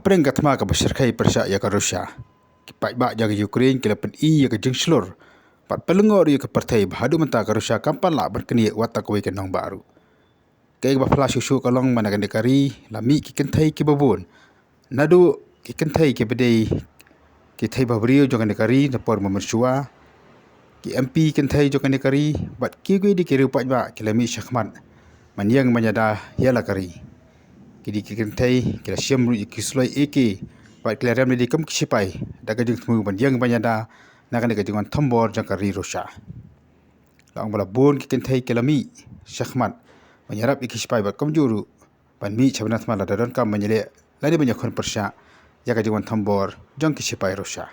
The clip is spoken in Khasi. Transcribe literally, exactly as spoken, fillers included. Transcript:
pyrshah ka thma kaba shyrkhei pyrshah ïa ka Russia. Ki paidbah jong ka Ukraine ki la pyni ïa ka jingshlur bad pynlyngngoh ruh ïa ka pyrthei ba haduh mynta ka Russia kam pat lah ban knieh wat tang kawei ka nongbah ruh. Kaei kaba phylla shuh shuh ka long ba na kane ka ri la mih ki kynthei kiba bun, naduh ki kynthei kiba dei ki thei bhabriew jong kane ka ri na por ba mynshuwa, ki M P kynthei jong kane ka ri bad kiwei de ki riew paidbah ki la mih shakhmat ban ïeng ban ïada ïa la ka ri. Ki dei ki kynthei ki la shim ruh ïa ki suloi A K bad ki la rem lade kum ki shipai da ka jingthmu ban ïeng ban ïada na kane ka jingwan thombor jong ka ri Russia. La ong ba la bun ki kynthei ki la mih shakhmat ban ïarap ïa ki shipai bad kumjuh ruh ban mih sha bynta thma lada donkam ban ïaleh lane ban ïakhun pyrshah ïa ka jingwan thombor jong ki shipai Russia.